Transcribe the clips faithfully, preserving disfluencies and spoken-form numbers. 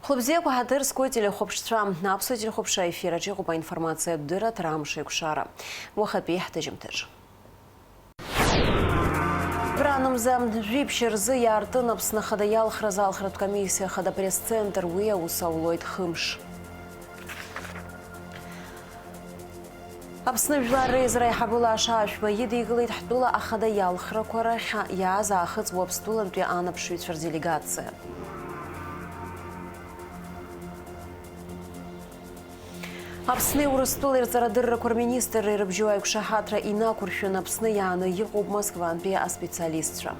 Хәлыбзиақәа ҳаҭыр зқәу ателехәаԥшцәа, аԥсуа телехәаԥшра аефир аҿы иҟоуп аинформациатә дырраҭара Амш еиқәшара. Уахатәи ҳҭыжьымҭаҿ. Гранымза жәибжь рзы иаартын Аԥсны Ахада иалхразы алхратә комиссиа Ахада пресс-центр, уи аус аулоит хымш. Аԥсны Жәлар Реизара аиҳабы Лаша Ашәба идикылеит ҳтәыла ахада иалхрақәа рахь иааз Аахыҵ Уаԥстәылантәи анаԥшыҩцәа рделегациа. Аԥсни Урыстәылеи рҵарадыррақәа рминистрра ирыбжьоу аиқәшаҳаҭра инақәыршәаны Аԥсны иааны иҟоуп Москвантәи аспециалистцәа.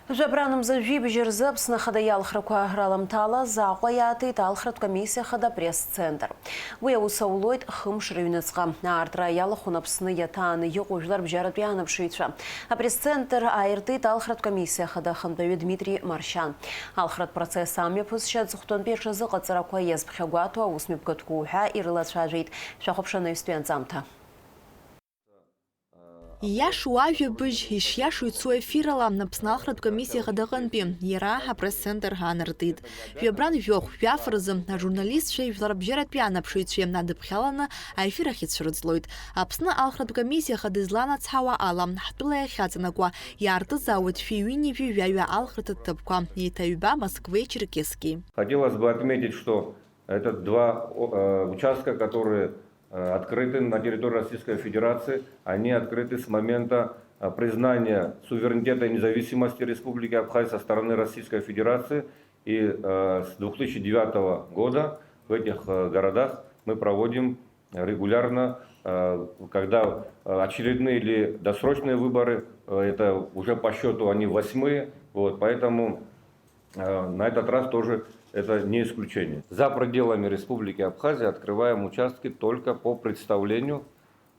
Жәабранымза жәибжь рзы Аԥсны Ахада иалхрақәа раламҭалаз Аҟәа иааҭеит алхратә комиссиа Ахада пресс-центр. Уи аус аулоит хымш рыҩныҵҟа. Аартра иалахәын Аԥсны иаҭааны иҟоу жәларбжьаратәи анаԥшыҩцәа. Апресс-центр ааиртит алхратә комиссиа Ахада ахантәаҩы Дмитри Маршьан. Алхратә процесс амҩаԥысшьа аҵыхәтәантәи аҽазыҟаҵарақәа иазԥхьагәаҭоу аусмҩаԥгатәқәа уҳәа ирылацәажәеит. Шәахәаԥш анаҩстәи анҵамҭа. Ииашоу ажәабжь, ишиашоу ицо ефирала Аԥсны алхратә комиссиа хадаҟынтәи, иара апресс-центр аанартит. Жәабран жәохә, жәаф рзы ажурналистцәеи жәларбжьаратәи анаԥшыҩцәеи адыԥхьаланы аефир ахь ицәрыҵлоит. Аԥсны алхратә комиссиа хада изланацҳауа ала, ҳтәыла иахьаҵанакуа, иаартызаауеит шәи ҩынҩажәи жәаҩа алхратә ҭыԥқәа, еиҭа ҩба Москвеи Черкесски. Хотелось бы отметить, что это два, о, э, участка, которые э, открыты на территории Российской Федерации. Они открыты с момента, э, признания суверенитета и независимости Республики Абхазия со стороны Российской Федерации. И, э, с две тысячи девятого года в этих, э, городах мы проводим регулярно, э, когда, э, очередные или досрочные выборы, э, это уже по счету они восьмые. Вот, поэтому Э, на этот раз тоже это не исключение. За пределами Республики Абхазия открываем участки только по представлению,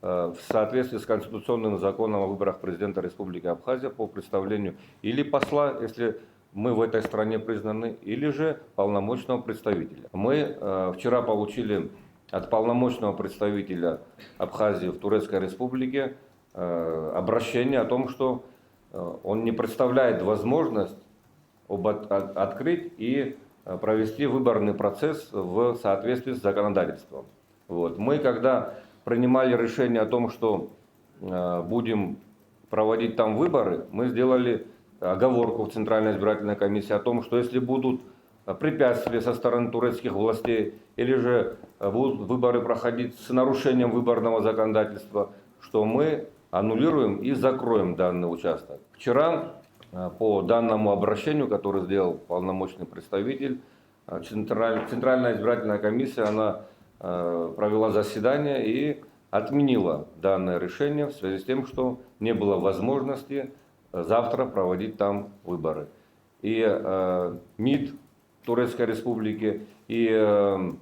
э, в соответствии с конституционным законом о выборах президента Республики Абхазия, по представлению или посла, если мы в этой стране признаны, или же полномочного представителя. Мы, э, вчера получили от полномочного представителя Абхазии в Турецкой Республике, э, обращение о том, что, э, он не представляет возможность об от-, от-, открыть и, э, провести выборный процесс в соответствии с законодательством. Вот. Мы, когда принимали решение о том, что, э, будем проводить там выборы, мы сделали оговорку в Центральной избирательной комиссии о том, что если будут, э, препятствия со стороны турецких властей или же, э, будут выборы проходить с нарушением выборного законодательства, что мы аннулируем и закроем данный участок. Вчера, э, по данному обращению, которое сделал полномочный представитель, э, Централь-, Центральная избирательная комиссия, она, э, провела заседание и отменила данное решение в связи с тем, что не было возможности, э, завтра проводить там выборы. И, э, МИД Турецкой Республики, и, э,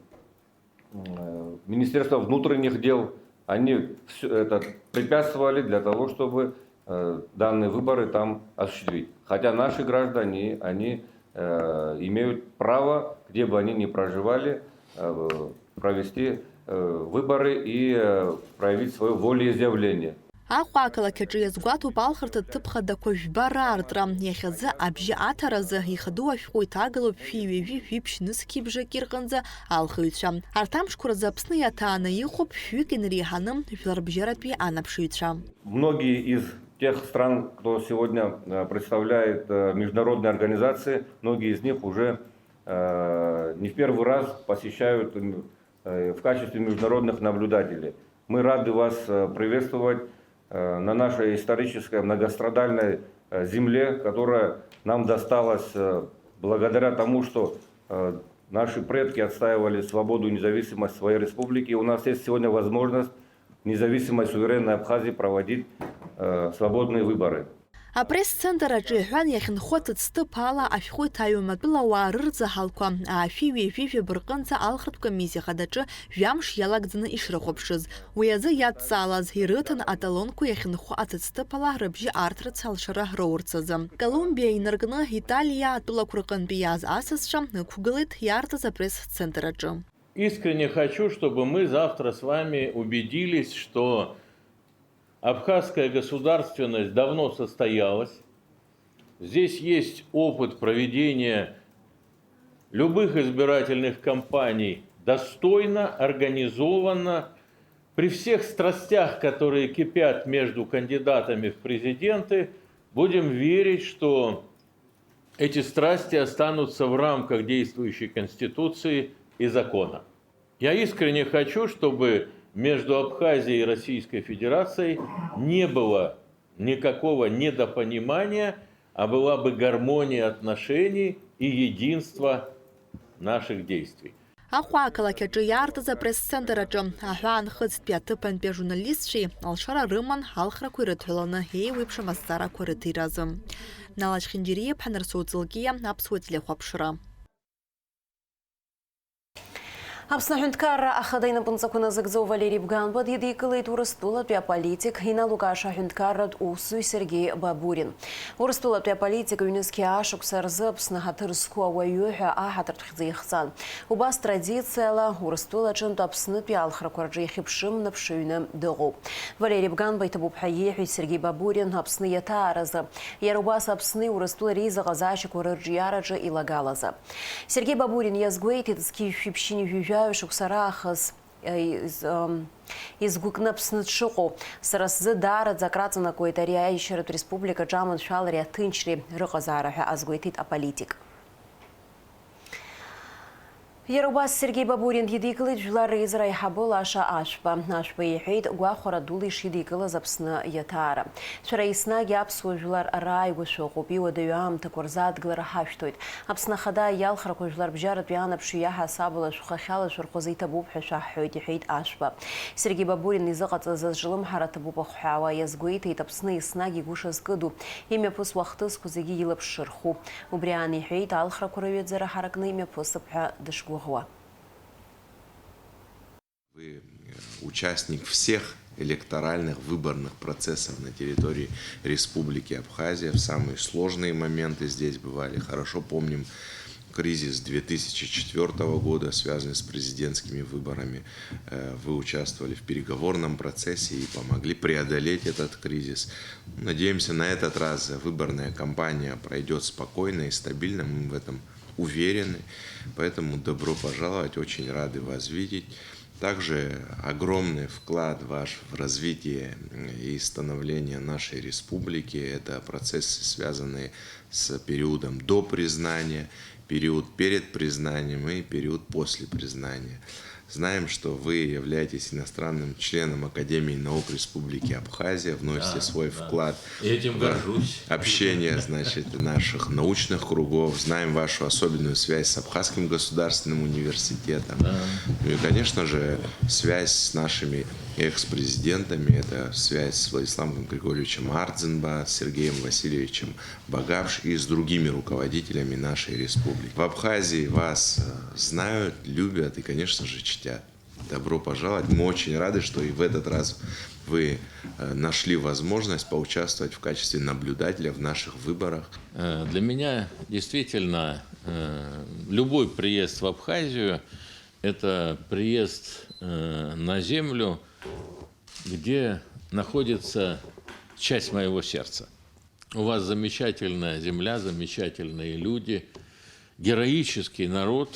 э, Министерство внутренних дел, они всё это препятствовали для того, чтобы, э, данные выборы там осуществить. Хотя наши граждане, они, э, имеют право, где бы они ни проживали, э, провести, э, выборы и, э, проявить своё волеизъявление. Аҟәа ақалақь аҿы иазгәаҭоуп алхырҭа ҭыԥ хадақәа жәба раартра. Иахьазы абжьы аҭаразы ихадоу ашәҟәы иҭагалоуп шәи ҩажәи жәиԥшь нызқьи бжаки рҟынӡа алхыҩцәа. Арҭ амшқәа рзы Аԥсны иаҭааны иҟоуп шәҩык инареиҳаны жәларбжьаратәи анаԥшыҩцәа. Многие из тех стран, кто сегодня, э, представляет, э, международные организации, многие из них уже, э, не в первый раз посещают, м, э, в качестве международных наблюдателей. Мы рады вас, э, приветствовать, э, на нашей исторической многострадальной, э, земле, которая нам досталась, э, благодаря тому, что, э, наши предки отстаивали свободу и независимость своей республики. И у нас есть сегодня возможность в независимой суверенной Абхазии проводить, э, свободные выборы. Апресс-центр аҿы иҳәан, иахьынхо аҭыӡҭыԥ ала ашәҟәы иҭаҩуам атәылауаа рырҵаҳалқәа, аашәи ҩажәи жәаба рҟынӡа алхратә комиссиа хадаҿы жәамш иалагӡаны ишрыхәаԥшыз. Уи азы иадҵаалаз ирыҭан аталонқәа иахьынхо аҭыӡҭыԥ ала рыбжьы аартрыц алшара роурц азы. Колумбиа инаркны, Италиа атәылақәа рҟынтә иааз асасцәа ықәгылеит иаартыз апресс-центр аҿы. Искренне хочу, чтобы мы завтра с вами убедились, что Абхазская государственность давно состоялась. Здесь есть опыт проведения любых избирательных кампаний достойно, организованно, при всех страстях, которые кипят между кандидатами в президенты, будем верить, что эти страсти останутся в рамках действующей Конституции и закона. Я искренне хочу, чтобы между Абхазией и Российской Федерацией не было никакого недопонимания, а была бы гармония отношений и единство наших действий. Ахәаахалақь аҿы иаартыз апресс-центр аҿы аҳәаанхыҵтәи аҭыԥантәи ажурналистцәеи алшара рыман алхрақәа ирыдҳәаланы еиуеиԥшым азҵаарақәа рыҭиразы. Налач Хинџьариа-иԥҳа Нарсоу Ҵлкиа, Аԥсуа телехәаԥшра. Аԥсны аҳәынҭқарра ахада инапынҵақәа назыгӡо Валери Бганба дидикылеит Урыстәылатәи аполитик, иналукааша аҳәынҭқарратә усзуҩ Сергеи Бабурин. Урыстәылатәи аполитик ҩнызқьи аашықәса рзы Аԥсны ҳаҭыр зқәу ауаҩы ҳәа аҳаҭыртә хьӡы ихҵан. Убас традициала Урыстәыла аҿынтә Аԥснытәи алхрақәа рҿы ихьыԥшым наԥшыҩны дыҟоуп. Валери Бганба иҭабуп ҳәа иеиҳәеит Сергеи Бабурин Аԥсны иаҭааразы. Иара убас Аԥсни Урыстәылеи реизыҟазаашьақәа рырҿиараҿы илагалазы. Сергеи Бабурин иазгәеиҭеит, зқьи жәшәи ԥшьынҩажәи жәаҩа шықәса раахыс, э, из-, ам, изгәыкны Аԥсны дшыҟоу, сара сзы даараӡа акраҵанакуеит ари аиашьаратә республикаҿы аманшәалареи аҭынчреи рыҟазаара ҳәа азгәеиҭеит аполитик. Иара убас Сергеи Бабурин идикылеит Жәлар Реизара аиҳабы Лаша Ашәба. Ашәба иҳәеит, гәахәара дула ишидикылаз Аԥсны иаҭаара. Шәара еснагь аԥсуа жәлар рааигәа шәыҟоуп, иуадаҩу аамҭақәа рзы адгылара ҳашәҭоит. Аԥсны Ахада иалхрақәа жәларбжьаратәи анаԥшҩы иаҳасабала шәхы ахьалашәырхәаз иҭабуп ҳәа шәаҳҳәоит, иҳәеит Ашәба. Сергеи Бабурин изыҟаҵаз азҿлымҳара ҭабуп ахҳәаауа иазгәеиҭеит, Аԥсны еснагь игәы шазкыду, имҩаԥысуа ахҭысқәа зегьы илаԥш шырху. Убри аан иҳәеит, алхрақәа рыҩаӡара ҳаракны имҩаԥысып ҳәа дышгәыӷуа. Вы, э, участник всех электоральных выборных процессов на территории Республики Абхазия. В самые сложные моменты здесь бывали. Хорошо помним кризис две тысячи четвёртого года, связанный с президентскими выборами. Э, вы участвовали в переговорном процессе и помогли преодолеть этот кризис. Надеемся, на этот раз выборная кампания пройдет спокойно и стабильно. Мы в этом уверены. Поэтому добро пожаловать, очень рады вас видеть. Также огромный вклад ваш в развитие и становление нашей республики. Это процессы, связанные с периодом до признания, период перед признанием и период после признания. Знаем, что вы являетесь иностранным членом Академии наук Республики Абхазия, вносите Да, свой да. вклад Этим в горжусь. общение, значит, наших научных кругов. Знаем вашу особенную связь с Абхазским государственным университетом. Да. Ну и, конечно же, связь с нашими экс-президентами. Это связь с Владиславом Григорьевичем Ардзинба, с Сергеем Васильевичем Багапш и с другими руководителями нашей республики. В Абхазии вас э, знают, любят и, конечно же, чтят. Добро пожаловать. Мы очень рады, что и в этот раз вы э, нашли возможность поучаствовать в качестве наблюдателя в наших выборах. Э, Для меня действительно э, любой приезд в Абхазию — это приезд э, на землю, где находится часть моего сердца. У вас замечательная земля, замечательные люди, героический народ.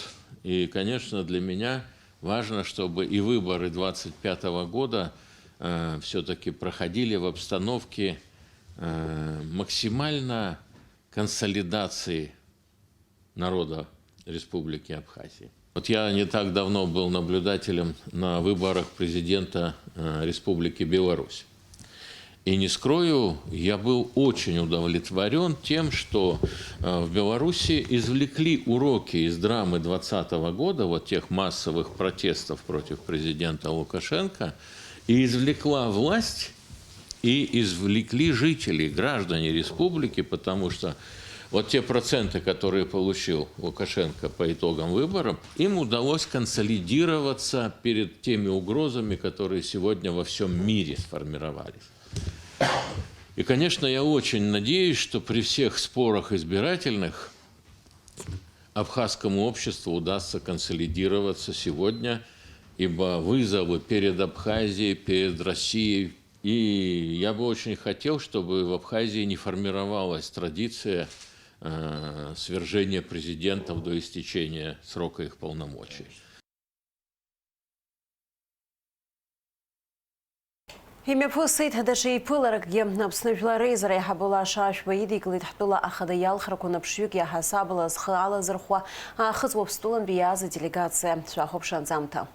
И, конечно, для меня важно, чтобы и выборы двадцать пятого года э, все-таки проходили в обстановке э, максимально консолидации народа Республики Абхазии. Вот я не так давно был наблюдателем на выборах президента э, Республики Беларусь. И не скрою, я был очень удовлетворен тем, что э, в Беларуси извлекли уроки из драмы двадцатого года, вот тех массовых протестов против президента Лукашенко, и извлекла власть, и извлекли жители, граждане республики, потому что вот те проценты, которые получил Лукашенко по итогам выборов, им удалось консолидироваться перед теми угрозами, которые сегодня во всем мире сформировались. И, конечно, я очень надеюсь, что при всех спорах избирательных абхазскому обществу удастся консолидироваться сегодня, ибо вызовы перед Абхазией, перед Россией, И я бы очень хотел, чтобы в Абхазии не формировалась традиция э, свержения президентов до истечения срока их полномочий. Имҩаԥысит даҽа еиԥыларакгьы. Аԥсны Жәлар Реизара аиҳабы Лаша Ашәба идикылеит ҳтәыла ахада иалхрақәа наԥшҩык иаҳасабала зхы алазырхәуа Аахыҵ Уаԥстәылантәи иааз аделегациа. Шәахәаԥш анҵамҭа.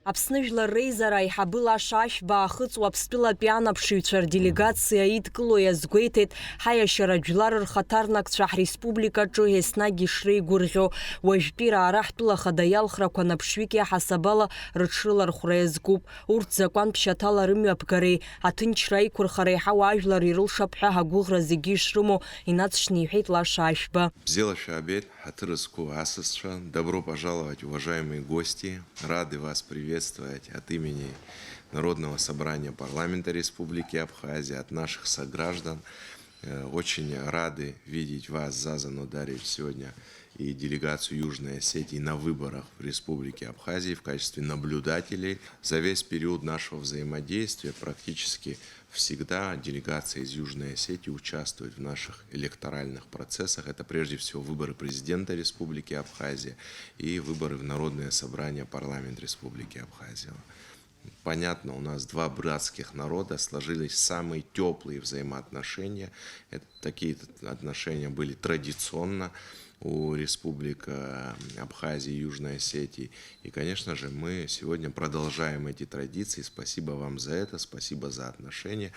Аԥсны Жәлар Реизара аиҳабы Лаша Ашәба Аахыҵ Уаԥстәылатәи анаԥшыҩцәа рделегациа идкыло иазгәеиҭеит, ҳаиашьара жәлар рхаҭарнакцәа ҳреспубликаҿы еснагь ишреигәырӷьо, уажәтәира ара ҳтәыла ахада иалхрақәа наԥшҩык иаҳасабала рыҽрылархәра иазкуп. Урҭ закәантә шьаҭала рымҩаԥгареи аҭынчра аиқәырхареи ҳауаажәлар ирылшап ҳәа ҳагәыӷра зегьы ишрымоу инацшьны иҳәеит Лаша Ашәба. Бзиала шәаабеит, ҳаҭыр зқәу асасцәа, добро пожаловать, уважаемые гости! Рады вас приветствовать от имени Народного собрания парламента Республики Абхазия, от наших сограждан. Э, очень рады видеть вас, Заза Нодаревич, сегодня и делегацию Южной Осетии на выборах в Республике Абхазии в качестве наблюдателей. За весь период нашего взаимодействия практически всегда делегация из Южной Осетии участвует в наших электоральных процессах. Это прежде всего выборы президента Республики Абхазия и выборы в Народное собрание, парламент Республики Абхазия. Понятно, у нас два братских народа, сложились самые теплые взаимоотношения. Это, такие т-, отношения были традиционно у республик, э, Абхазии и Южной Осетии. И, конечно же, мы сегодня продолжаем эти традиции. Спасибо вам за это, спасибо за отношения.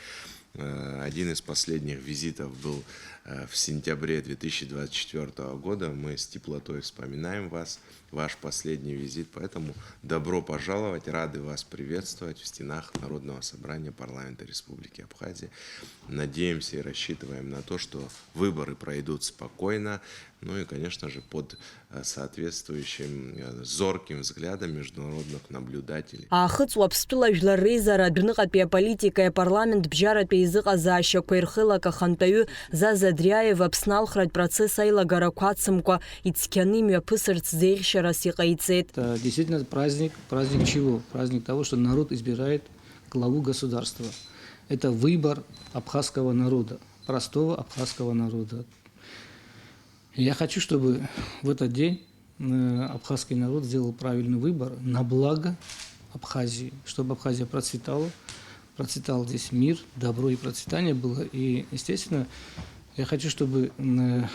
Э, один из последних визитов был, э, в сентябре две тысячи двадцать четвёртого года. Мы с теплотой вспоминаем вас, ваш последний визит. Поэтому добро пожаловать, рады вас приветствовать в стенах Народного собрания парламента Республики Абхазия. Надеемся и рассчитываем на то, что выборы пройдут спокойно, ну и, конечно же, под, э, соответствующим, э, зорким взглядом международных наблюдателей. Аахыҵ Уаԥстәыла Жәлар Реизара адәныҟатәи аполитикеи апарламент бжьаратәи аизыҟазаашьақәеи рхеилак ахантәаҩы Заза Дриаев Аԥсны алхратә процесс аилагарақәа ацымкәа ицқьаны имҩаԥысырц зеиӷьшьарас иҟаиҵеит. Это действительно праздник. Праздник чего? Праздник того, что народ избирает главу государства. Это выбор абхазского народа, простого абхазского народа. Я хочу, чтобы в этот день, э, абхазский народ сделал правильный выбор на благо Абхазии, чтобы Абхазия процветала, процветал здесь мир, добро и процветание было. И, естественно, я хочу, чтобы, м, э,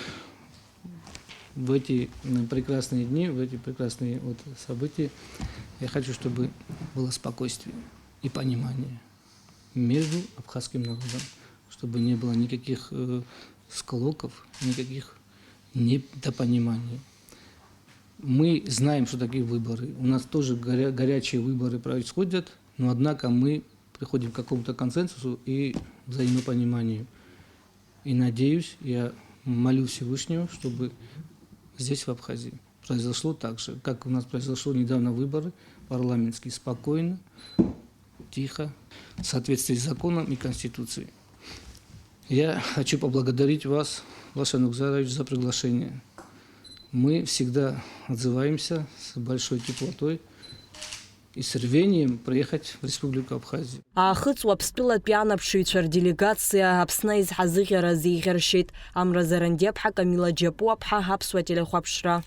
в эти, м, прекрасные дни, в эти прекрасные вот события, я хочу, чтобы было спокойствие и понимание между абхазским народом, чтобы не было никаких, э, склоков, никаких недопониманий. Мы знаем, что такие выборы. У нас тоже горя-, горячие выборы происходят, но, однако, мы приходим к какому-то консенсусу и взаимопониманию. И надеюсь, я молю Всевышнего, чтобы здесь, в Абхазии, произошло так же, как у нас произошло недавно выборы парламентские, спокойно, тихо, в соответствии с законом и Конституцией. Я хочу поблагодарить вас, Лаша Нугзарович, за приглашение. Мы всегда отзываемся с большой теплотой и с рвением приехать в Республику Абхазия. Аахыҵ Уаԥстәылатәи анаԥшыҩцәа рделегациа Аԥсны аизҳазыӷьара азеиӷьаршьеит. Амра Зарандиаԥҳа, Камила Џьапуаԥҳа, Аԥсуа телехәаԥшра.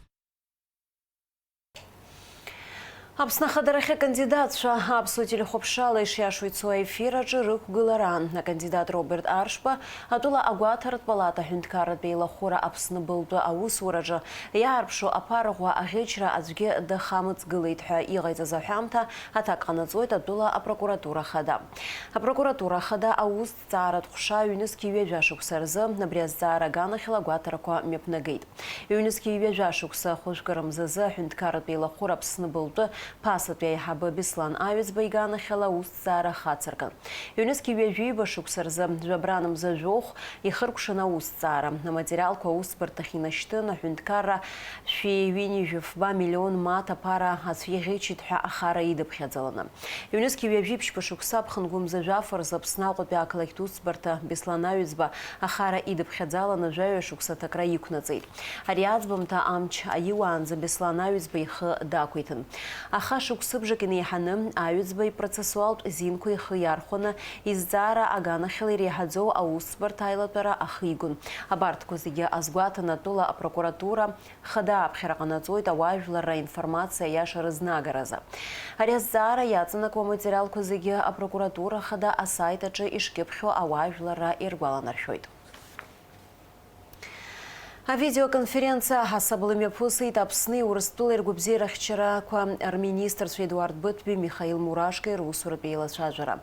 Аԥсны ахадарахьы акандидатцәа аԥсуа телехәаԥшрала ишиашоу ицо аефир аҿы рықәгылара. Акандидат Роберт Аршба атәыла агәаҭаратә палата аҳәынҭқарратә еилахәыра Аԥсны былтәы аусураҿы иаарԥшу аԥарӷәа аӷьычра аӡәгьы дахамыҵгылеит ҳәа иҟаиҵаз аҳәамҭа аҭак ҟанаҵоит атәыла апрокуратура хада. Апрокуратура хада аусҭҵааратә ҟәша ҩнызқьи ҩажәа шықәса рзы абри азҵаара аганахьала агәаҭарақәа мҩаԥнагеит. Ҩнызқьи ҩажәа шықәса хәыжәкы рымзазы аҳәынҭқарратә еилахәыра Аԥсны былтәы ԥасатәи аиҳабы Беслан Аҩӡба иганахьала аусҭҵаара хацыркын. Ҩнызқьи ҩажәи ҩба шықәса рзы, жәабран мза жәохә, ихыркәшан аусҭҵаара. Аматериалқәа аусбарҭахь инашьҭын, аҳәынҭқарра шәи ҩынҩажәи фба миллион мааҭ аԥара ацәгьа ӷьычит ҳәа ахара идыԥхьаӡаланы. Ҩнызқьи ҩажәи ԥшьба шықәса аԥхын гәымза жәаф рзы Аԥсны Аҟәатәи ақалақьтә усбарҭа Беслан Аҩӡба ахара идыԥхьаӡаланы жәаҩа шықәса аҭакра иқәнаҵеит. Ари аӡбамҭа амч аиуаанӡа Беслан Аҩӡба ихы дақәиҭын. Аха шықәсыбжак инеиҳаны аҩӡба ипроцессуалтә зинқәа ихы иархәаны изҵаара аганахьала иреиҳаӡоу аусӡбарҭа аилатәара ахигон. Абарҭқәа зегьы азгәаҭаны атәыла апрокуратура хада аԥхьара ҟанаҵоит ауаажәларра аинформациа аиаша рызнагаразы. Ари азҵаара иаҵанакуа аматериалқәа зегьы апрокуратура хада асайт аҿы ишкьыԥхьу ауаажәларра иргәаланаршәоит. Авидеоконференциа ҳасабала имҩаԥысит Аԥсни Урыстәылеи ргәабзиарахьчарақәа рминистрцәа Едуард Быҭәбеи Михаил Мурашкеи русуратә еилацәажәара.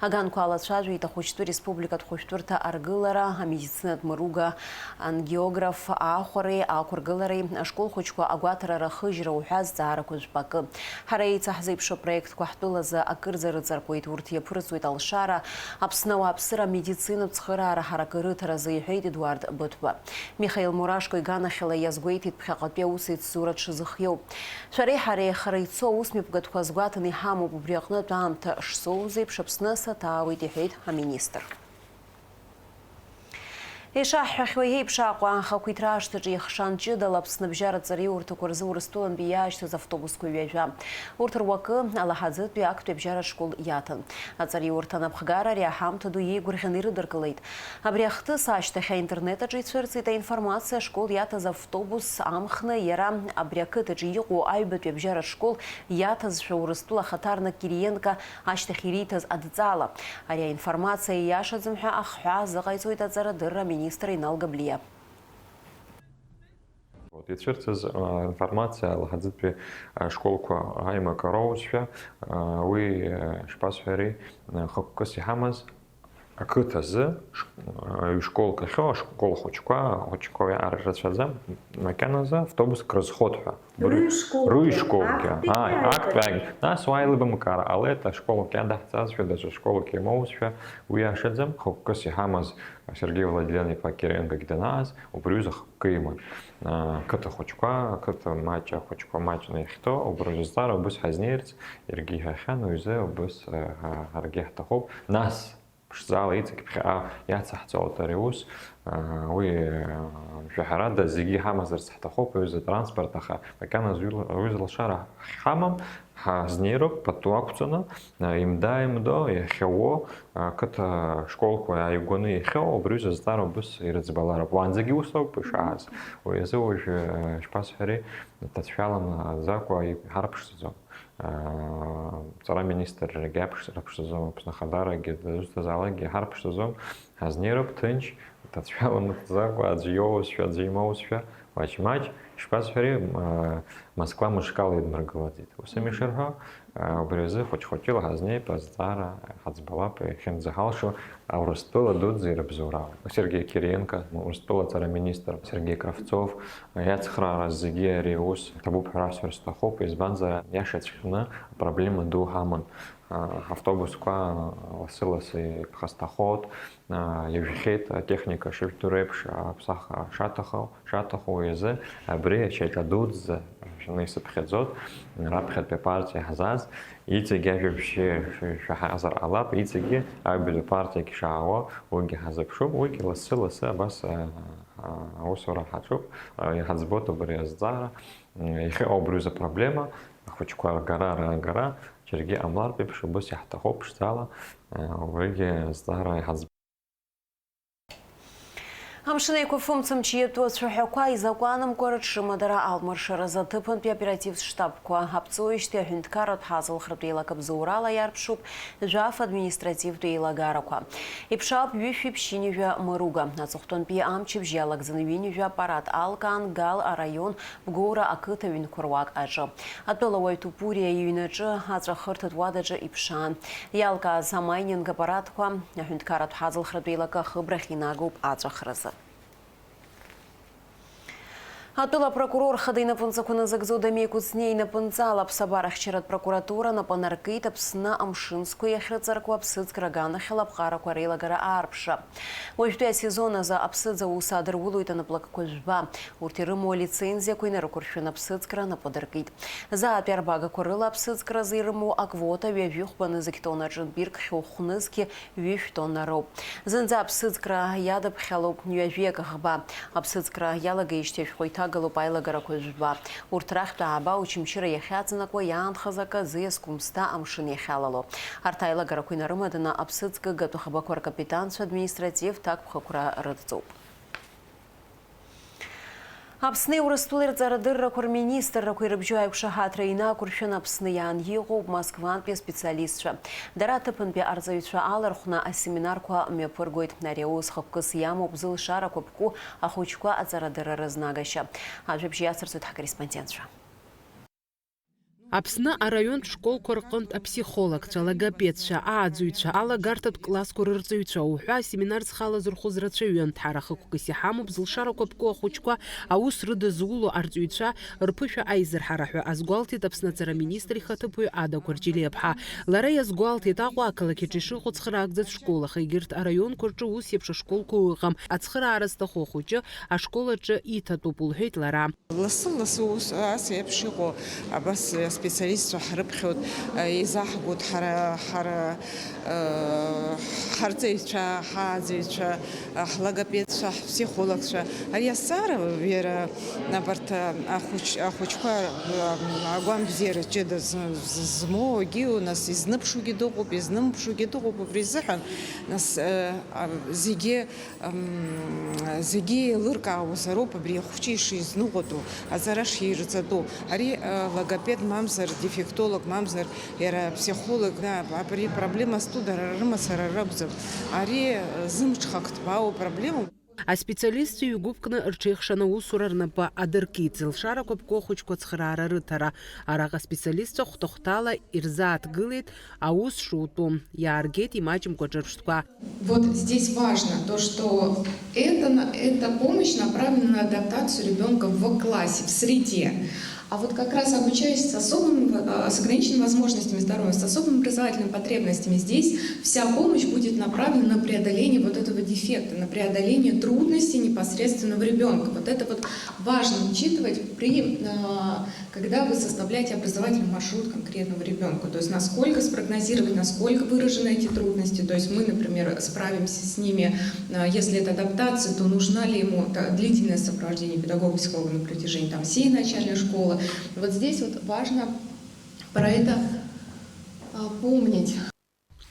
Аганқәа алацәажәеит ахәыҷтәы республикатә хәышәтәырҭа аргылара, амедицинатә мыруга, ангиограф, аахәареи ақәыргылареи, ашкол хәыҷқәа агәаҭара рахыжьра уҳәа азҵаарақәа жәпакы. Ҳара еицаҳзеиԥшу апроектқәа ҳтәылазы акырӡа рыҵаркуеит, урҭ иаԥырҵуеит алшара, Аԥсны ауааԥсыра амедицинатә цхыраара ҳаракы рыҭаразы, иҳәеит Едуард Быҭәба. Михаил Мурашко иганахьала иазгәеиҭеит ԥхьаҟатәи аус еицзура дшазыхиоу. Шәареи ҳареи хара ицо аусмҩаԥгатәқәа азгәаҭаны иҳамоуп, убри аҟнытә аамҭа шсоуз еиԥш Аԥсны саҭаауеит, иҳәеит аминистр. Ишаҳҳәахьоу еиԥш Аҟәа ахақәиҭра ашҭаҿы ихшан ҷыдала Аԥсны абжьаратә ҵараиурҭақәа рзы Урыстәылантәи иаашьҭыз автобусқәа ҩажәа. Урҭ руакы Алаҳаӡытәи актәи абжьаратә школ иаҭан. Аҵараиурҭа анапхгара ари аҳамҭа ду иеигәырӷьаны ирыдыркылеит. Абри ахҭыс ашьҭахь аинтернет аҿы ицәырҵит аинформациа, ашкол иаҭаз автобус амхны иара абри ақыҭаҿы иҟоу аҩбатәи абжьаратә школ иаҭазшәа Урыстәыла ахаҭарнак Кириенко ашьҭахь ириҭаз адҵала. Ари аинформациа ииашаӡам ҳәа ахҳәаа азыҟаиҵоит аҵарадырра аминистр Инал Габлиа. Вот, ицәырҵыз, а, информациа Алаҳаӡытәи, а, школқәа аимакароузшәа, а, уи, а, шԥасҳәари, а, хықәкыс иҳамаз ақыҭазы ш-, а, ҩ-школк ахьоу ашкол хәыҷқәа, ахәыҷқәа ар-, рацәаӡам, макьаназы автобуск рызхот ҳәа. Рыҩ школгьы. Рыҩ школгьы. Актәи Ааи, иааигәа. Актәи ааигәа. Нас уа аилибамкаара ҟалеит, ашколк иадаҳҵазшәа, даҽа школк имоузшәа, уи иашаӡам, хықәкыс иҳамаз Сергеи Владлен-иԥа Кириенкогьы данааз, убри аҩыза хықәкы иман. Аа, қыҭа хәыҷқәа, ақыҭа маҷ ахәыҷқәа маҷны иахьҭоу, убри азҵаара убыс ҳазнеирц, иаргьы иҳәахьан, уи азы убыс, аа, ҳаргьы ҳҭахуп. Нас, ԥшӡала иҵегь ԥхьаҟа иацаҳҵалоит ари аус, аа, уи, аа, жәаҳәарада зегьы иҳамазарц ҳҭахуп, аҩыза транспорт, аха макьаназы уи, уи зылшара ҳамам, ҳазнеироуп пату ақәҵаны, а, имда-имдо, иахьауо, а, қыҭа школқәа ааигәаны иахьоу, убри аҩыза азҵаара убыс ирыӡбалароуп. Уаанӡагьы ус ауп ишааз. Уи азы уажә, а, ишԥасҳәари, ҭацәшәала маӡакәа иҳарԥшӡаӡом. А, ҵара министррагьы иаԥш-, рыԥшӡаӡом, Аԥсны ахадарагьы, дызусҭазаалакгьы иҳарԥшӡаӡом. Ҳазнеироуп ҭынч, ҭацәшәала маӡакәа, аӡә иоузшәа, аӡә имоузшәа, маҷ-маҷ, ишԥасҳәари, м-, Москва мышкала идмыргылаӡеит. Ус ами ишырҳәо, а, убри азы хәыҷ-хәыҷыла ҳазнеип, азҵаара ҳаӡбалап, иахьынӡаҳалшо, Урыстәыла дуӡӡа ирыбзоурала. Сергеи Кириенко, Урыстәыла аҵара министр Сергеи Кравцов, иацхраара зегьы ари аус ҭабуп ҳәа расҳәар сҭахуп, избанзар, иашаҵәҟьаны апроблема ду ҳаман. А, ҳавтобусқәа лассы-лассы иԥхасҭахоит, а, иажәхьеит атехника шышәдыруеиԥш, аԥсахра шаҭаху, шаҭаху уи азы абри ачаиҳәа дуӡӡа шәаны исыԥхьаӡоит, раԥхьатәи апартиа ҳзааз, иҵегьы ажәабжь шәаҳазар ҟалап, иҵегьы аҩбатәи апартиагь шаауа, уигьы ҳазыԥшуп, уигьы лассы-лассы абас, а, а, аусура ҳаҿуп, а, иҳаӡбоит убри азҵаара, м, иахьыҟоу убри азы проблема, ахәыҷқәа ргара, раагара, џьаргьы ҟамлартә еиԥш, убыс иаҳҭахуп ԥшӡала, а, убригьы азҵаара иҳаӡбоит. Амшын Еиқәыфымц амчы иатәу ацәаҳәақәа изакәанымкәа рыҽрымадара алмыршаразы аҭыԥантәи аоперативтә штабқәа аԥҵоижьҭеи аҳәынҭқарратә ҳазалхратә еилакы абзоурала иарԥшуп жәаф административтә еилагарақәа. Иԥшаауп ҩышәи ԥшьынҩажәа мыруга. Аҵыхәтәантәи амчыбжь иалагӡаны ҩынҩажәа аппарат алкаан Гал араион Бгоура ақыҭа ҩынқәа руак аҿы. Атәылауаҩ Тупуриа иҩнаҿы аҵәахырҭатә уадаҿы иԥшаан. Иалкааз амайнинг аппаратқәа аҳәынҭқарратә ҳазалхратә еилакы ахыбрахь инагоуп аҵәахразы. Атәыла апрокурор хада инапынҵақәа назыгӡо Дамеи Кәыҵниа инапынҵала аԥсабарахьчаратә прокуратура напы анаркит Аԥсны амшын зқәа иахьрыҵаркуа аԥсыӡкра аганахьала аԥҟарақәа реилагара аарԥшра. Уажәтәи асезон азы аԥсыӡ аус аадырулоит анаплакқәа жәба. Урҭ ирымоу алицензиақәа инарықәыршәаны аԥсыӡкра напы адыркит. Заатәи арбагақәа рыла аԥсыӡкразы ирымоу аквота ҩажәи хәба нызқь тоннаҿынтә иркхьоу хә-нызқь ҩышә тонна роуп. Зынӡа аԥсыӡкра иадыԥхьалоуп ҩажәи акы ӷба. Аԥсыӡкра иалагеижьҭеи ашәҟәы иҭа- Иалагалоуп аилагарақәа жәба. Урҭ рахьтә ааба Очамчыра иахьаҵанакуа иаанхаз акы азы иазкәымсда амшын иахьалало. Арҭ аилагарақәа инарымаданы аԥсыӡкыгатә ӷбақәа ркапитанцәа административтә ақәхақәра рыдҵоуп. Аԥсни Урыстәылеи рҵарадыррақәа рминистррақәа ирыбжьоу аиқәшаҳаҭра инақәыршәаны Аԥсны иаан иҟоуп Москвантәи аспециалистцәа. Дара аҭыԥантәи арҵаҩцәа алархәны асеминарқәа мҩаԥыргоит. Ари аус хықәкыс иамоуп зылшарақәа ԥку ахәыҷқәа аҵарадырра рызнагашьа. Ажәабжь иацырҵоит ҳкорреспондентцәа. Аԥсны араионтә школқәа рҟынтә аԥсихологцәа, алогопедцәа, ааӡаҩцәа, алагарҭатә классқәа рырҵаҩцәа уҳәа асеминар зхала зырхәыз рацәаҩын. Ҳара хықәкыс иҳамоуп зылшарақәа ԥку ахәыҷқәа аус рыдызуло арҵаҩцәа рԥышәа аизырҳара ҳәа азгәалҭеит Аԥсны аҵара министр ихаҭыԥуаҩ Ада Гәарџьелиаԥҳа. Лара иазгәалҭеит, Аҟәа ақалақь аҿы ишыҟоу цхыраагӡа школаха, егьырҭ араионқәа рҿы ус еиԥш ашколқәа ыҟам. Ацхыраара зҭаху ахәыҷы ашкол аҿы иҭатәуп, лҳәеит лара. Лассы-лассы ус, ас еиԥш иҟоу абас аспециалистцәа ҳрыԥхьоит, еизаҳгоит ҳара, ҳара, ҳарҵаҩцәа, ҳааӡаҩцәа, ҳлогопедцәа, ҳпсихологцәа. Ари азҵаара иара абарҭ ахәыҷ-, ахәыҷқәа агәамбзиара ҷыда з-, з-, змоугьы, нас изныԥшугьы дыҟоуп, изнымԥшугьы дыҟоуп, убри азыҳәан, нас, зегьы Ам, зегьы еилыркаауазароуп абри ахәыҷы ишизныҟәатәу, аҵара ширҵатәу. Ари, а, логопед мамзар, дефектолог мамзар, иара психолог, да, абри проблема зтәу дара рымацара ракәӡам. Ари, а, зымҽхак ҭбаау проблемоуп. Аспециалистцәа ҩгәыԥкны рҽеихшаны аусура рнапы адыркит, зылшарақәа ԥку ахәыҷқәа ацхыраара рыҭара. Араҟа аспециалистцәа хәҭа-хәҭала ирзааҭгылеит аус шутәу, иааргеит имаҷымкәа ҿырԥштәқәа. Вот здесь важно то, что это на-, эта помощь направлена на адаптацию ребёнка в классе, в среде. А вот как раз обучающийся с особым, э, с ограниченными возможностями здоровья, с особыми образовательными потребностями, здесь вся помощь будет направлена на преодоление вот этого дефекта, на преодоление трудностей непосредственного ребёнка. Вот это вот важно учитывать при, э, Когда вы составляете образовательный маршрут конкретному ребёнку, то есть насколько спрогнозировать, насколько выражены эти трудности, то есть мы, например, справимся с ними, а, если это адаптация, то нужна ли ему та-, длительное сопровождение педагога-психолога на протяжении там всей начальной школы. Вот здесь вот важно про это, а, помнить.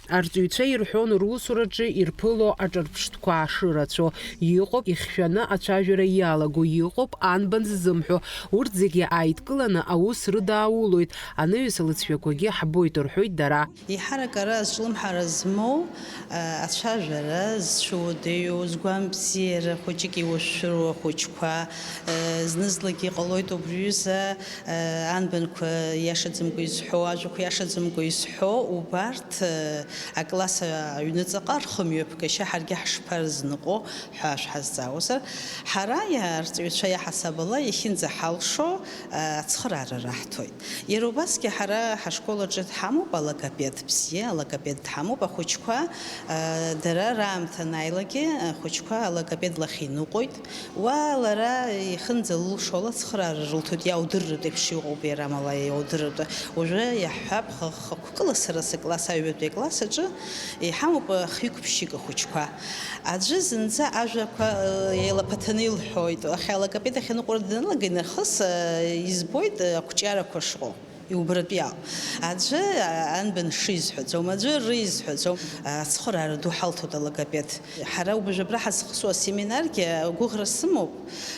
Арҵаҩцәа ирҳәон русураҿы ирԥыло аҿырԥштәқәа шырацәоу. Иҟоуп ихьшәаны ацәажәара иалаго, иҟоуп анбан ззымҳәо. Урҭ зегьы ааидкыланы аус рыдааулоит, анаҩс алыҵшәақәагьы ҳбоит, рҳәоит дара. Еиҳарак ара азҿлымҳара змоу, а, ацәажәара зцәыуадаҩу, згәамбзиара хәыҷык иуашәшәыроу ахәыҷқәа, а, зны-зынлагьы иҟалоит убри аҩыза, Анбанқәа иашаӡамкәа изҳәо, ажәақәа иашаӡамкәа изҳәо, убарҭ, акласс аҩныҵҟа рхымҩаԥгашьа ҳаргьы ҳашԥарызныҟәо ҳәа шәҳазҵаауазар, ҳара, арҵаҩцәа иаҳасаб ала, иахьынӡаҳалшо, ацхыраара раҳҭоит. Иара убасгьы ҳара ҳашкол аҿы дҳамоуп алогопед бзиа, алогопед дҳамоуп, ахәыҷқәа, дара раамҭа анааилакгьы, ахәыҷқәа алогопед лахь иныҟәоит. Уа лара ихынӡалылшо ала ацхыраара рылҭоит, иаудырратә еиԥш иҟоуп иара, амала иаудырратәы. Уажәы иаҳҳәап, х-, хықәкыла сара сыкласс, аҩбатәи акласс аҿы иҳамоуп хҩык-ԥшьҩык ахәыҷқәа. Аӡәы зынӡа ажәақәа, э, еилаԥаҭаны илҳәоит, аха алогопед ахь аныҟәара даналага нахыс, э, избоит, э, ақәҿиарақәа шыҟоу. Иубаратәиаауп. Аӡәы, а, анбан шизҳәаӡом, аӡәы ризҳәаӡом. Ацхыраара ду ҳалҭоит алогопед. Ҳара убжа абра ҳазхысуа асеминаргьы гәыӷра сымоуп,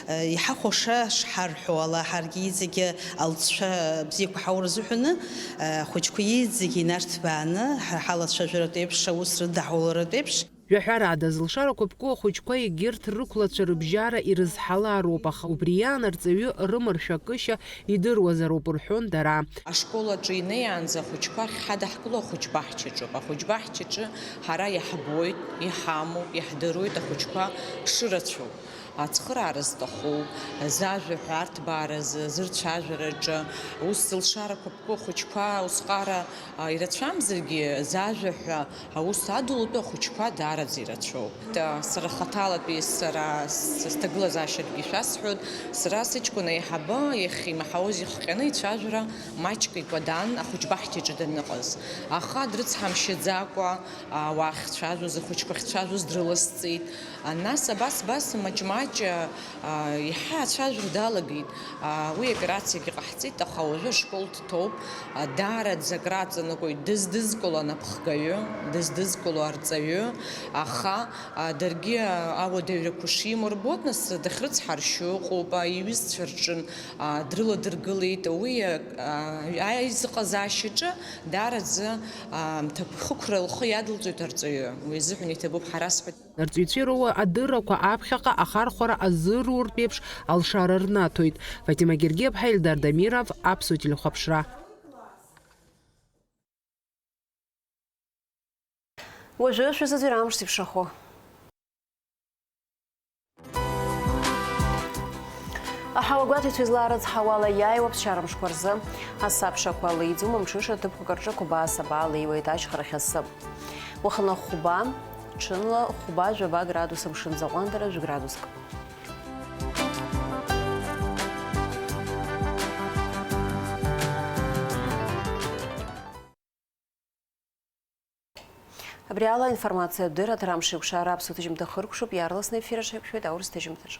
а, иҳахәаша шҳарҳәо ала, ҳаргьы иҵегьы алҵшәа бзиақәа ҳаура азыҳәаны, а, ахәыҷқәа иҵегьы инарҭбааны, ҳара ҳалацәажәаратә еиԥш, аус рыдаҳуларатә еиԥш. Жәаҳәарада, зылшарақәа ԥку ахәыҷқәа егьырҭ рықәлацәа рыбжьара ирызҳалароуп, аха убри иаан арҵаҩы рымаршәакышьа идыруазароуп рҳәон дара. Ашкол аҿы инеиаанӡа ахәыҷқәа ахьҳадаҳкыло ахәыҷбаҳчаҿоуп. Ахәыҷбаҳчаҿы ҳара иаҳбоит, иҳамоуп, иаҳдыруеит ахәыҷқәа шырацәоу, ацхыраара зҭаху, зажәа ҳәа арҭбааразы, зырцәажәараҿы, ус зылшарақәа ԥку ахәыҷқәа усҟара, а, ирацәамзаргьы, зажәа ҳәа аус адулатәу ахәыҷқәа даараӡа ирацәоуп. Та, сара хаҭалатәи сара с-, сҭагылазаашьакгьы шәасҳәоит, сара сыҷкәын аиҳабы иахьимаҳауаз ихҟьаны ицәажәара маҷк икәадан ахәыҷбаҳчаҿы даныҟаз. Аха дрыцҳамшьаӡакәа, ауаа ахьцәажәоз, ахәыҷқәа ахьцәажәоз дрыласҵеит. А, нас абас, абас, маҷ-маҷ Ҷа, а, иаҳа ацәажәара далагеит. А, уи аоперациагьы ҟаҳҵеит, аха уажәы ашкол дҭоуп. А, даараӡа акраҵанакуеит, дыздызкыло анапхгаҩы, дыздызкыло арҵаҩы, аха, а, даргьы, а, ауадаҩрақәа шимоу рбоит, нас дахьрыцҳаршьо ыҟоуп, а, иҩызцәа рҿын, а, дрыладыргылеит. Уи, а, а, аизыҟазаашьаҿы даараӡа, а, мҭакы хықәра лхы иадылҵоит арҵаҩы. Уи азыҳәан иҭабуп ҳәа расҳәоит. Нарҵаҩцәа ироуа адыррақәа аԥхьаҟа ахархәара азырууртә еиԥш алшара рнаҭоит. Фатима Гергиаԥҳа, Ельдар Дамиров, Аԥсуа телехәаԥшра. Уажәы шәазыӡырҩ амш зеиԥшрахо. Аҳауагәаҭаҩцәа излаарыцҳауала, иааиуа ԥсшьарамшқәа рзы асабшақәа леиӡом, амҽыша ҭыԥқәак рҿы қәабаа-сабаа леиуеит ашьхарахь асы. Уахынла хәба, ҽынла хәба-жәаба градус, амшын заҟәандара жәградуск. Абри ала аинформациатә дырраҭара амш еиқәшара аԥсуа ҭыжьымҭа хыркәшоуп, иаарласны ефир аҿы ҳаиқәшәоит аурыс ҭыжьымҭаҿ.